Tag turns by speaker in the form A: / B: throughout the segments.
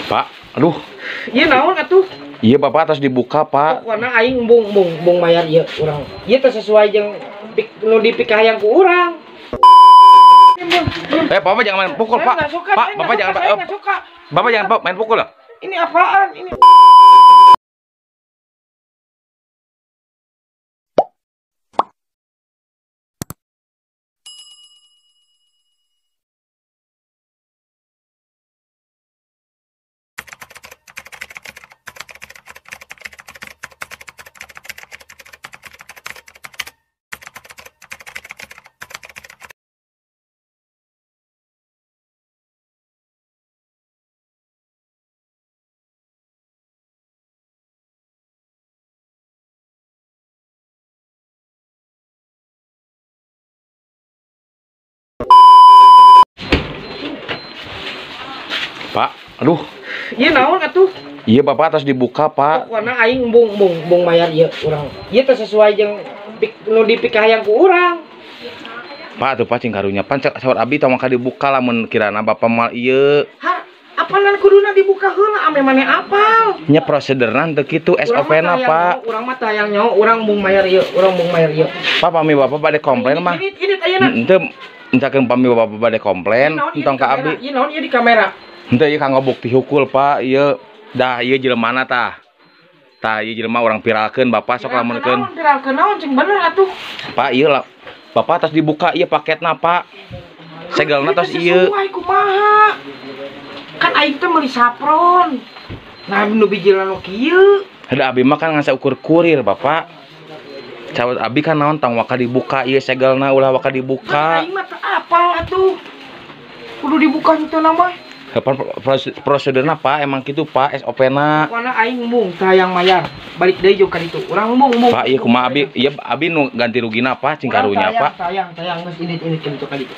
A: Pak, aduh.
B: Iya naon atuh?
A: Iya Bapak atas dibuka, Pak.
B: Karena aing embung mayar ieu urang. Ieu teh sesuai jeung nu dipikahayang ku urang.
A: Bapak jangan main pukul, Pak.
B: Suka,
A: Pak, Bapak jangan
B: suka.
A: Bapak jangan main pukul lah.
B: Ini apaan ini?
A: Pak, aduh.
B: Iya naon atuh?
A: Iya Bapak atas dibuka, Pak.
B: Karena aing embung mayar ieu urang. Ieu teh sesuai jeung nu dipikahayang ku urang.
A: Pak, atuh Pak cing karunya pan saur abi tong maka dibuka lamun kirana Bapak mal ieu.
B: Ha, apanan kuduna dibuka heula ame maneh apal.
A: Nya prosedurna teu kitu SOP-na, Pak.
B: Urang mah tayang nyaho urang embung mayar ieu, urang embung mayar ieu.
A: Pak, pami Bapak bade komplain mah.
B: Ini ayeuna.
A: Henteu encakeun pami Bapak bade komplain entong ka abi.
B: Ieu naon ieu di kamera?
A: Henteu ieu kanggo bukti hukul, Pak. Ieu dah ieu jelemana tah. Tah ieu jelema urang viralkeun Bapak sok lamunkeun.
B: Viralkeun naon cing bener atuh.
A: Pak, ieu lah Bapak atas dibuka ieu paketna, Pak. Segelna tos ieu.
B: Sesuai kumaha? Kan aing teh meuli sapron. Nah nu bijilna nu kieu.
A: Ada abi mah kan ngan saukur kurir, Bapak. Cawat abi kan naon tong waka dibuka ieu segelna ulah waka dibuka.
B: Aing mah teu apal atuh. Kudu dibuka henteu mah.
A: Prosedurna Pak emang gitu Pak SOP-na.
B: Pokona aing embung tayang mayar. Balik deui jeung ka ditu. Urang embung.
A: Pak ieu kumaha abi? Ieu abi nu ganti rugina Pak cing karunya Pak.
B: Tayang geus indit ka ditu ka ditu.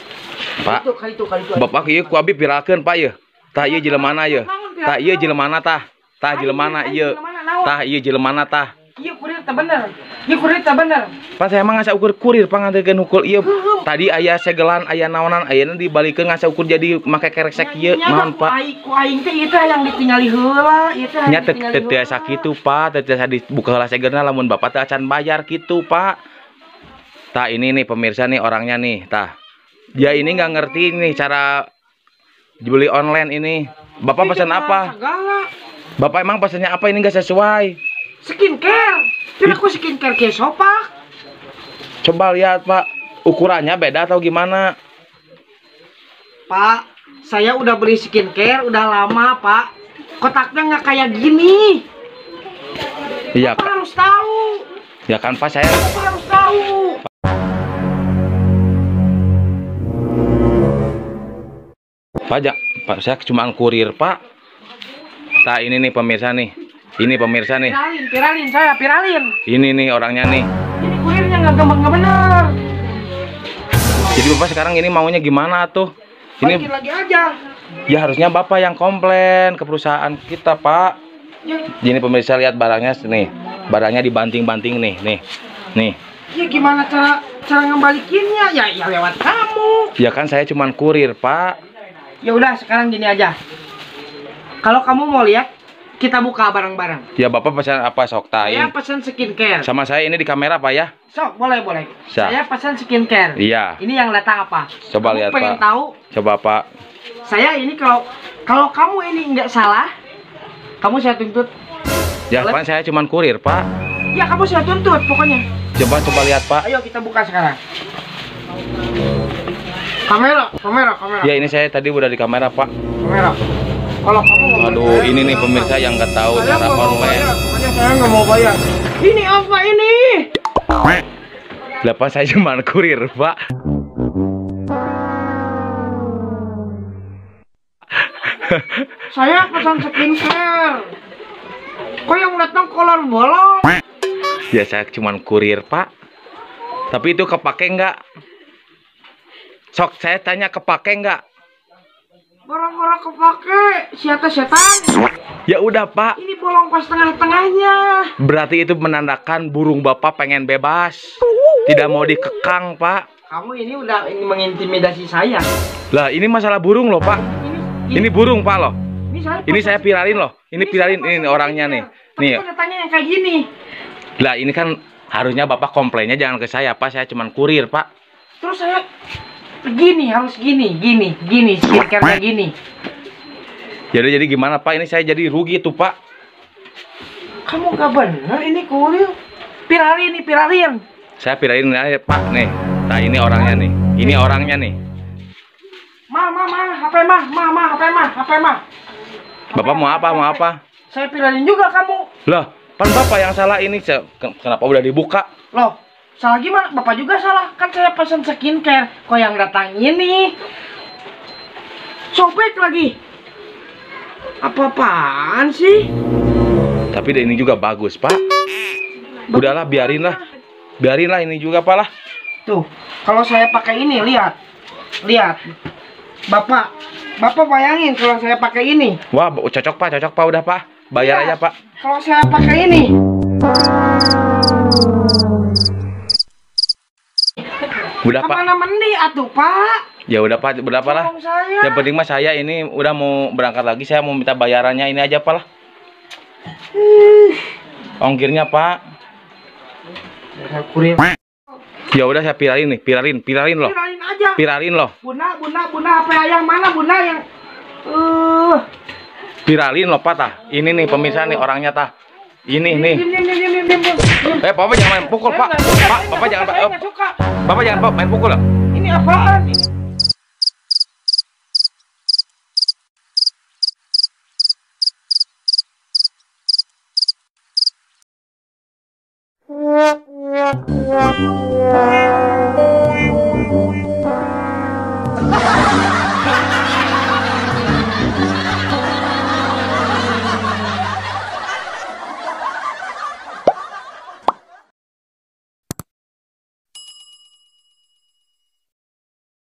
A: Pak.
B: Ka ditu.
A: Bapak ieu ku abi viralkeun Pak ieu. Tah ieu jelemana ieu. Tah ieu jelemana tah. Tah jelemana ieu. Tah ieu jelemana tah.
B: Ieu kurir teh bener. Ieu kurir teh bener.
A: Pak saya emang ngan saukur kurir Pak nganterkeun hukul ieu. Tadi aya segelan aya naonan ayeuna dibalikeun ngan saukur jadi make keresek ieu naon Pak.
B: Ku aing teh ieu teh hayang ditingali heula, ieu teh hayang ditingali.
A: Nya teu tiasa kitu Pak, teu tiasa dibuka heula segelna lamun Bapak teh acan bayar kitu Pak. Tah ini nih pemirsa nih orangnya nih, tah. Dia ini nggak ngerti nih cara beli online ini. Bapak pesan apa? Bapak emang pesannya apa ini nggak sesuai?
B: Skincare. Kira aku skincare kayak sopak.
A: Coba lihat Pak, ukurannya beda atau gimana?
B: Pak, saya udah beli skincare udah lama Pak. Kotaknya nggak kayak gini.
A: Iya.
B: Bapak harus tahu.
A: Ya kan Pak saya.
B: Bapak harus tahu.
A: Pak, Pak saya cuma kurir Pak. Nah ini nih pemirsa nih. Ini pemirsa nih.
B: Viralin saya, viralin.
A: Ini nih orangnya nih.
B: Ini kurirnya nggak bener.
A: Jadi Bapak sekarang ini maunya gimana tuh? Ini
B: balikin lagi aja.
A: Ya harusnya Bapak yang komplain ke perusahaan kita, Pak.
B: Ya.
A: Ini pemirsa lihat barangnya nih. Barangnya dibanting-banting nih, nih. Nih.
B: Ya gimana cara ngembalikinnya? Ya lewat kamu.
A: Ya kan saya cuman kurir, Pak.
B: Ya udah sekarang gini aja. Kalau kamu mau lihat, kita buka bareng-bareng.
A: Ya Bapak pesan apa sok tain?
B: Saya pesan skincare.
A: Sama saya ini di kamera Pak ya.
B: Sok boleh. Saya pesan skincare.
A: Iya.
B: Ini yang datang apa?
A: Coba
B: kamu
A: lihat
B: pengen
A: Pak.
B: Tahu?
A: Coba Pak.
B: Saya ini kalau kamu ini nggak salah, kamu saya tuntut.
A: Ya Pak, saya cuman kurir Pak.
B: Ya kamu saya tuntut pokoknya.
A: Coba lihat Pak.
B: Ayo kita buka sekarang. Kamera.
A: Ya ini saya tadi udah di kamera Pak.
B: Kamera. Kalau kamu
A: aduh, ini nih pemirsa yang nggak tahu cara online.
B: Pokoknya saya nggak mau bayar. Ini apa ini?
A: Lah saya cuma kurir, Pak.
B: Saya pesan skincare. Kok yang datang kolor bolong?
A: Ya saya cuma kurir, Pak. Tapi itu kepake nggak? Sok saya tanya kepake nggak?
B: Orang-orang kepake, siapa setan?
A: Ya udah Pak.
B: Ini bolong pas tengah-tengahnya.
A: Berarti itu menandakan burung Bapak pengen bebas. Tidak mau dikekang Pak.
B: Kamu ini udah ini mengintimidasi saya.
A: Lah, ini masalah burung loh, Pak. Ini burung, Pak, loh. Ini saya viralin loh. Ini viralin ini orangnya nih. Nih.
B: Datangnya yang kayak gini.
A: Lah ini kan harusnya Bapak komplainnya jangan ke saya, Pak. Saya cuman kurir, Pak.
B: Terus saya gini, harus gini, gini, gini, skincare-nya gini.
A: Jadi gimana, Pak? Ini saya jadi rugi tuh, Pak.
B: Kamu gak bener ini kurir. Viralin nih, viralin.
A: Saya viralin aja, Pak. Nih. Nah, ini orangnya nih. Ini orangnya nih.
B: Ma, ma, ma, HP ma, ma, ma, HP ma, HP ma.
A: Bapak mau apa? Mau apa?
B: Saya viralin juga kamu.
A: Loh, pan Bapak yang salah ini. Kenapa udah dibuka?
B: Loh, salah gimana? Bapak juga salah. Kan saya pesan skincare. Kok yang datang ini? Sobek lagi. Apa-apaan sih?
A: Tapi ini juga bagus, Pak. Udahlah, biarin lah. Biarin lah ini juga, Pak lah.
B: Tuh, kalau saya pakai ini, lihat. Lihat. Bapak, Bapak bayangin kalau saya pakai ini.
A: Wah, cocok, Pak, cocok, Pak, udah, Pak. Bayar aja, Pak.
B: Kalau saya pakai ini.
A: Udah, Pak.
B: Kemana mending atuh, Pak?
A: Ya udah, Pak, berapa lah? Yang penting mah saya ini udah mau berangkat lagi, saya mau minta bayarannya ini aja, Pak lah. Ongkirnya, Pak.
B: Kurir.
A: Ya udah saya viralin nih, viralin, viralin loh.
B: Viralin aja.
A: Viralin loh.
B: Bunda, bunda, bunda, apa yang mana bunda yang
A: Viralin loh, Pak, tah. Ini nih pemirsa nih orangnya tah. Ini nih. Eh, Bapak jangan main pukul, Pak. Pak, Bapak jangan, Pak. Bapak jangan, Pak, main pukul loh.
B: Ini apaan? Ini.